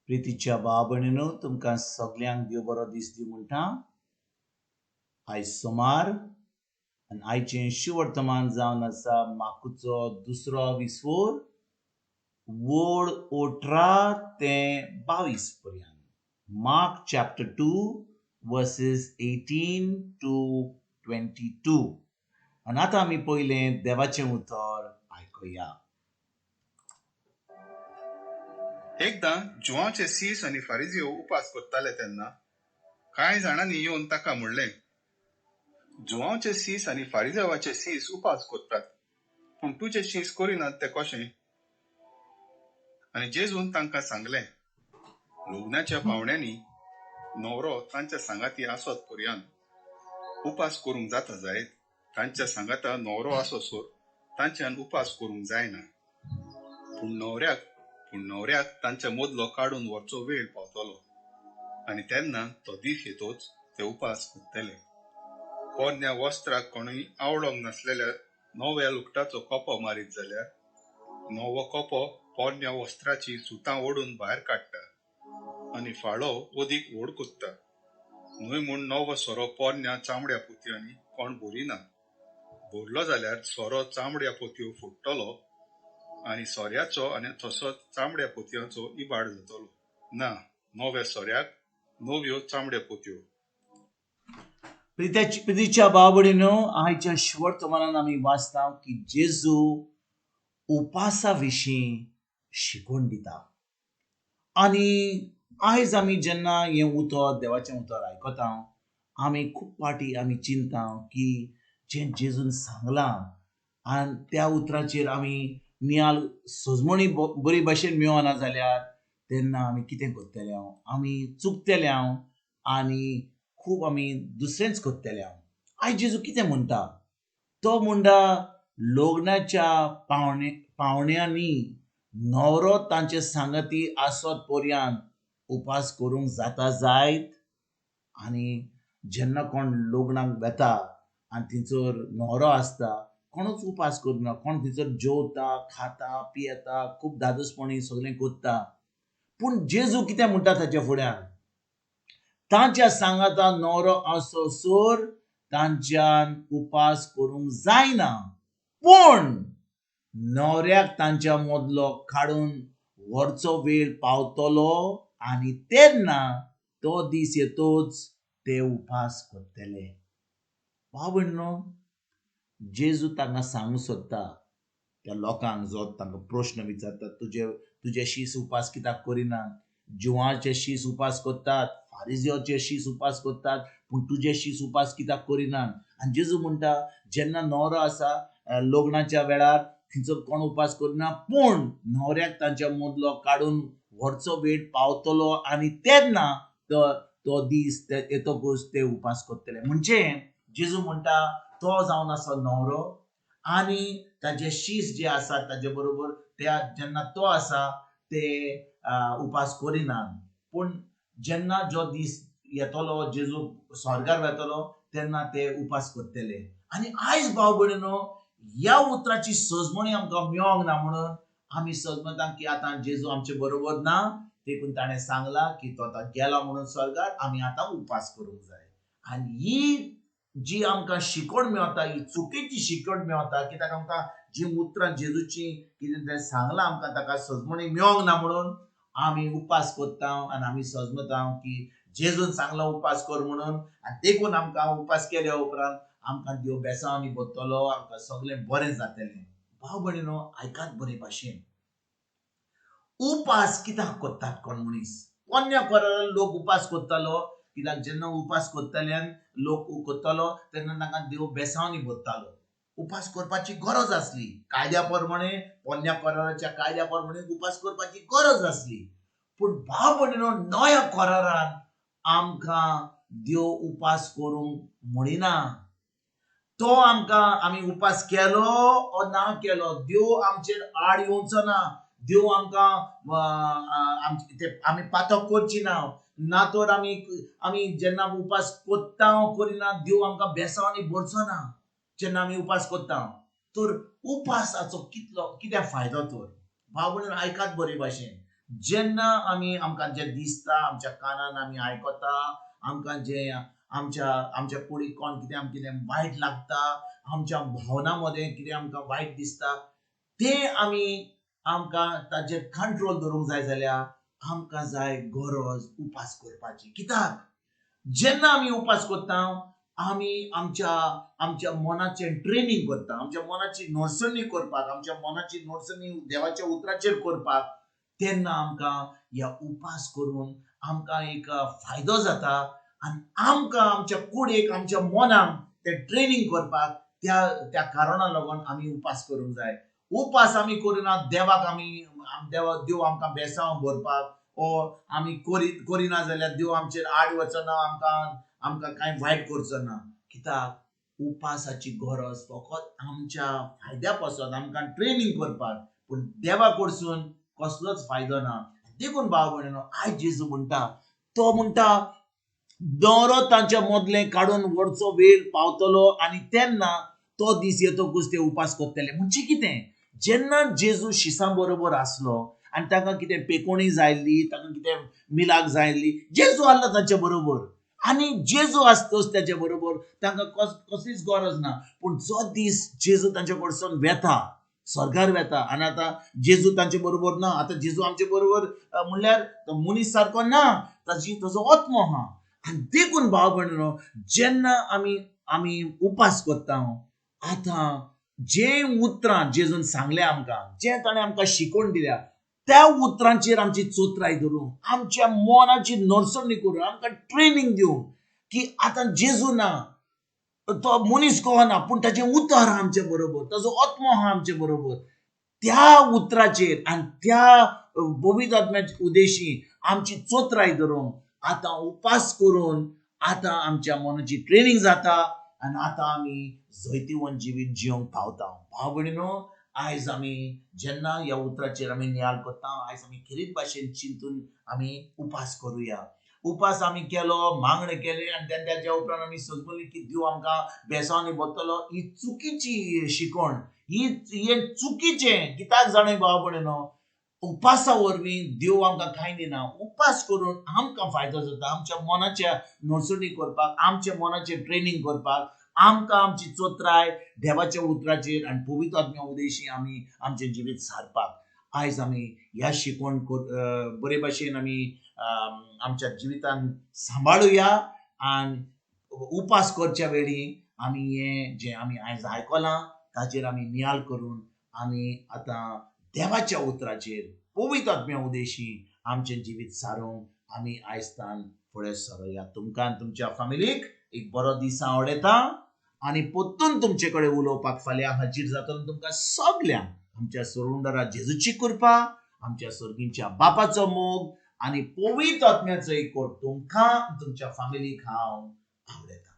प्रितीच्या भाव भयणीनो, तुमकां सगल्यांक देव बरो दीस दी म्हणटा. आयज सोमार आनी आयचें शुवर्तमान जावन आसा माकुचो दुसरो विस्वोर वड 18 ते 22 पर्यंत. Mark chapter 2 verses 18 to 22. आनी आतां आमी पयलें देवाचें उतर आयकुया. एकदां जुवांचे सीस आनी फारिजियो उपास करताले तेन्ना कांय जाणांनी येवन ताका म्हणलें, जुवांचे सीस आनी फारिजेवाचे सीस उपास करतात, पूण तुजे शीस करिनात ते कशें? आनी जेजून तांकां सांगलें, लग्नाच्या पावण्यांनी न्हवरो तांच्या सांगाती आसत पर्यंत उपास करूंक जाता जायत, तांच्या सांगाता न्हवरो आसोसर तांच्यान उपास करूंक जायना. पूण न्हवऱ्याक तांच्या मदलो काडून व्हरचो वेळ पावतलो आनी तेन्ना तो दीस येतोच ते उपास करतले. पोरण्या वस्त्राक कोणूय आवडोंक नासलेल्या नव्या लुगटाचो कोपो मारीत जाल्यार नवो कोपो पोरण्या वस्त्राची सुतां ओडून भायर काडटा आनी फाळो अदीक व्हड कोत्ता. न्हय म्हूण नवो सोरो पोरण्या चामड्या पोतयांनी कोण भरिना, भरलो जाल्यार सोरो चामड्या पोतयो फुट्टलो आनी सोऱ्याचो आनी तसोच चामड्या पोतयांचो इबाड जातलो. ना, नव्या सोऱ्याक नव्यो चामड्या पोतयो. प्रितीच्या भाव भयणीनो, आयच्या शुवर्तमानान आमी वाचता की जेजू उपासा विशीं शिकवण दिता. आनी आयज आमी जेन्ना हें उतर देवाचें उतर आयकता, आमी खूब फावटी आमी चिंता की जें जेजून सांगलां आनी त्या उतराचेर आमी नियाल सजमणी बरी भाशेन मेळना जाल्यार तेन्ना आमी कितें करतले, आमी चुकतले आनी खूब आमी दुसरेंच करतले. आयज जेजू कितें म्हणटा? तो म्हणटा लग्नाच्या पावण्यांनी न्हवरो तांचे सांगाती आसत पर्यंत उपास करूंक जाता जायत. आनी जेन्ना कोण लग्नाक वेता आनी थंयसर न्हवरो आसता, कोणूच उपास करना, कोण थंयसर जेवता, खाता, पियेता, खूब धादोसपणी सगळें करता. पूण जेजू कितें म्हणटा ताच्या फुड्यान? तांच्या सांगाता न्हवरो आसोसर तांच्यान उपास करूंक जायना, पूण न्हवऱ्याक तांच्या मदलो काडून व्हरचो वेळ पावतलो आनी तेन्ना तो दीस येतोच ते उपास करतले. भाव भयणीनो, जेजू तांकां सांगूंक सोदता त्या लोकांक जो तांकां प्रश्न विचारता, तुजे शीस उपास कित्याक करिना? जुवांचे शीस उपास करतात, फारिजियोचे शीस उपास करतात, पूण तुजे शीस उपास कित्याक करिना? आनी जेजू म्हणटा जेन्ना न्हवरो आसा लग्नाच्या वेळार थंयसर कोण उपास करिना, पूण न्हवऱ्याक तांच्या मदलो काडून व्हरचो वेळ पावतलो आनी तेन्ना तो दीस येतकूच ते उपास करतले. म्हणजे जेजू म्हणटा तो जावन आसा न्हवरो आनी ताजे शीस जे आसा ताजे बरोबर त्या जेन्ना तो आसा ते उपास करिनात, पूण जेन्ना जो दीस येतलो जेजू स्वर्गार वेतलो तेन्ना ते उपास करतले. आनी आयज भाव भयणीनो, ह्या उतराची सजमणी आमकां मेळोंक ना म्हणून आमी सजमता की आतां जेजू आमचे बरोबर ना, देखून ताणें सांगलां की तो आतां गेला म्हणून स्वर्गार, आमी आतां उपास करूंक जाय. आनी ही जी आमकां शिकवण मेळता ही चुकीची शिकवण मेळता, कित्याक आमकां जी उतरां जेजूची कितें तें सांगलां आमकां ताका सजमणी मेळोंक ना म्हणून आमी उपास करता आनी आमी सजमता की जेजून सांगलां उपास कर म्हणून, आनी देखून आमकां उपास केल्या उपरांत आमकां देव बेसांवांनी भरतलो, आमकां सगळें बरें जातलें. भाव भयणीनो, आयकात बरे भाशेन, उपास कित्याक करतात कोण मनीस? कोन्या कोरार लोक उपास करतालो, कित्याक जेन्ना उपास करतल्यान लोक करतालो तेन्ना तांकां देव बेसांवांनी भरतालो. उपास करपाची गरज आसली कायद्या प्रमाणे, पोन्न्या कराराच्या कायद्या प्रमाणे उपास करपाची गरज आसली. पूण भाव भयणीनो, नव्या करारान आमकां देव उपास करूंक म्हणिना. तो आमकां आमी उपास केलो ओ ना केलो देव आमचेर आड येवचो ना, देव आमकां आमी पातक करची ना, ना तर आमी आमी जेन्ना उपास करता करिना देव आमकां बेसांवांनी भरचो ना जेन्ना आमी उपास करता. तर उपासाचो कितलो कितें फायदो? तर भाव भयणीनो आयकात बरे भाशेन, जेन्ना आमी आमकां जें दिसता, आमच्या कानान आमी आयकता, आमकां जें आमच्या आमच्या कुडीक कोण कितें आमकां कितें वायट लागता, आमच्या भावना मदें कितें आमकां वायट दिसता, तें आमी आमकां ताचेर कंट्रोल दवरूंक जाय जाल्यार आमकां जाय गरज उपास करपाची. कित्याक जेन्ना आमी उपास करता आमी आमच्या आमच्या मनाचें ट्रेनींग करता, आमच्या मनाची नडसणी करपाक, आमच्या मनाची नडसणी देवाच्या उतराचेर करपाक, तेन्ना आमकां ह्या उपास करून आमकां एक फायदो जाता आनी आमकां आमच्या कुडीक आमच्या मनाक तें ट्रेनींग करपाक त्या त्या कारणा लागून आमी उपास करूंक जाय. उपास आमी करिना देवाक आमी देवा देव आमकां बेसांव भरपाक ओ आमी करिना जाल्यार देव आमचेर आड वचना, आमकां आमकां कांय वायट करचो ना. कित्याक उपासाची गरज फकत आमच्या फायद्या पासत, आमकां ट्रेनींग करपाक, पूण देवा कडसून कसलोच फायदो ना. देखून भाव भयणीनो आयज जेजू म्हणटा, तो म्हणटा दवरो तांच्या मदलें काडून व्हरचो वेळ पावतलो आनी तेन्ना तो दीस येतकूच ते उपास करतले. म्हणजे कितें, जेन्ना जेजू शिसां बरोबर आसलो आनी तांकां कितें पेकोणी जाय आसली, तांकां कितें मिलाक जाय आसली, जेजू आसलो तांचे बरोबर आनी जेजू आसतच ताचे बरोबर तांकां कसलीच गरज ना. पूण जो दीस जेजू तांचे कडसून वेता, स्वर्गार वेता आनी आतां जेजू तांचे बरोबर ना, आतां जेजू आमचे बरोबर म्हणल्यार तो मनीस सारको ना, ताजी ताजो आत्मो आहा. आनी देखून भाव भयणीनो जेन्ना आमी आमी उपास करता आतां जें उतरां जेजून सांगलें आमकां, जें ताणें आमकां शिकोवन दिल्या त्या उतरांचेर आमची चोत्राय धरून आमच्या मनाची नरसणी करून आमकां ट्रेनींग दिवन की आतां जेजू ना, तो मनीस कहो ना, पूण ताचें उतर आहा आमचे बरोबर, ताजो आत्मो आहा आमचे बरोबर, त्या उतराचेर आनी त्या पवित्र आत्म्याच्या उदेशी आमची चोत्राय धरून आतां उपास करून आतां आमच्या मनाची ट्रेनींग जाता आनी आतां आमी जैतिवंत जिवीत जिवंक पावता. भाव भयणीनो आयज आमी जेन्ना ह्या उतराचेर आमी नियाळ करता, आयज आमी खेरीत भाशेन चिंतून आमी उपास करुया. उपास आमी केलो, मागणें केलें आनी तेन्ना त्याच्या उपरांत आमी समजली की देव आमकां बेसांवांनी भरतलो, ही चुकीची शिकवण, ही हें चुकीचें. कित्याक जाणा भाव भयणीनो, उपासा वरवीं देव आमकां कांय दिना. उपास करून आमकां फायदो जाता, आमच्या मनाच्या नडसणी करपाक, आमच्या मनाचें ट्रेनींग करपाक, आमकां आमची चोत्राय देवाच्या उतराचेर आनी पवित्र आत्म्या उदेशी आमी आमचें जिवीत सारपाक. आयज आमी ह्या शिकवण बरे भाशेन आमी आमच्या जिवितान सांबाळुया आनी उपास करच्या वेळी आमी हें जें आमी आयज आयकलां ताचेर आमी नियाळ करून आमी आतां देवाच्या उतराचेर पवित्र आत्म्या उदेशी आमचें जिवीत सारूंक आमी आयज तान फुडें सरुया. तुमकां आनी तुमच्या फामिलीक एक बरो दीस हांव आवडयता आनी परतून तुमचे कडेन उलोवपाक फाल्यां हाजीर जातलो. तुमकां सगल्यांक आमच्या सोडूंडरा जेजूची कृपा, आमच्या सर्गींच्या बापाचो मोग आनी पवित्र आत्म्याचो एक तुमकां तुमच्या फामिलीक हांव आवडयता.